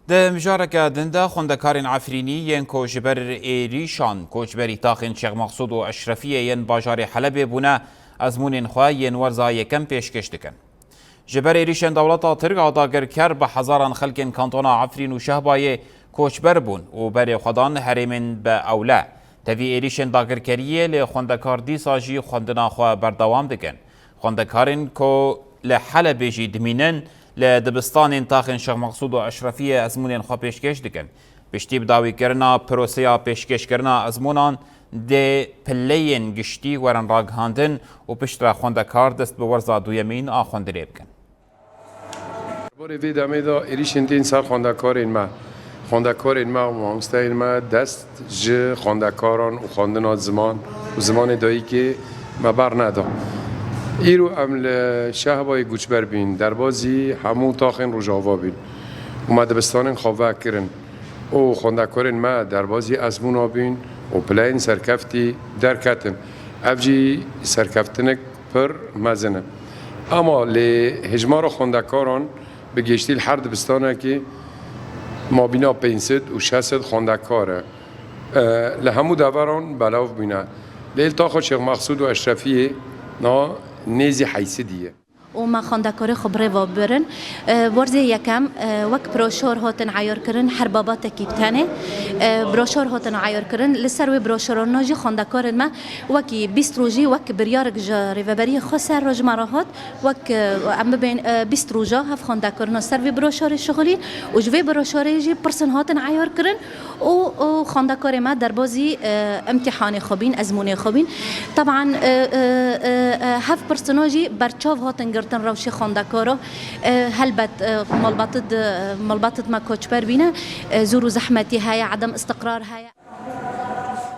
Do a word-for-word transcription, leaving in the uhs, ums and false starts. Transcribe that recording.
Di mijareke din de xwendekarên Efrînî yên ku ji ber êrîşan koçberî taxên Şêx Mexsûd û Eşrefiyê yên bajarê Helebê bûne, ezmûnên xwe yên werza yekem pêşkêş dikin. Ji ber êrîşên dewleta Tirk a dagirker bi hezaran xelkên kantona Efrîn û Şehbayê koçber bûn û berê xwe dan herêmên bi ewle. Tevî êrîşên dagirkeriyê lê xwendekar dîsa jî xwendina xwe berdewam dikin. Xwendekarên ku li Helebê jî dimînin, li dibistanên taxên Şêx Mexsûd û Eşrefiyê ezmûnên xwe pêşkêş dikin. Piştî bi dawîkirina proseya pêşkêşkirina ezmûnan dê pileyên giştî werin ragihandin û piştre xwendekar dest bi werza duyemîn a xwendinê bikin. Barê vê demê de êrîşên tên ser xwendekarên me. Xwendekarên me û mamosteyên me dest ji xwendekaran û xwendina ziman û zimanê dayikê me berneda. Îro em li Şehbayê goçber bîn, derbazî hemû taxên Rojava bîn û me dibistanên xwe vekirin û xwendekarên me derbazî ezmûna bîn û pileyên serkeftî derketin. Ev jî serkeftinek pir mezin e. Ama lê hejmara xwendekaran bi gêştî li her dibistanekî mabîna pênc sed û şeş sed xwendekar e. E, li hemû deveran belav bûne. Lê li taxa Şêx Mexsûd û Eşrefiyê na nêzî heysedî ye. û me xwendekarê xwe bi rê ve birin. E, werzê yekem, e, wek broşor hatin eyarkirin, her babatekî bi tenê, e, broşor hatin eyarkirin. Li ser wê broşorana jî xwendekarên me wekî bîst rojî wek biryarek ji rêveberiya xwe ser re ji me re hat, wek, e, em bibên, e, bîst roja hev xwendekirina ser vê broşorê şixulîn û ji vê broşorê jî pirsên hatin eyarkirin. û, û xwendekarê me derbazî, e, imtîhanê xwe bîn, ezmûnê xwe bîn. Teban, e, e, e, e, hev pirsina jî berçav hatin girtin rewşê xwendekara. E, helbet, e, malbatid, e, malbatid me koçber bîne, e, zor û zehmetî heye, edem istiqrar heye.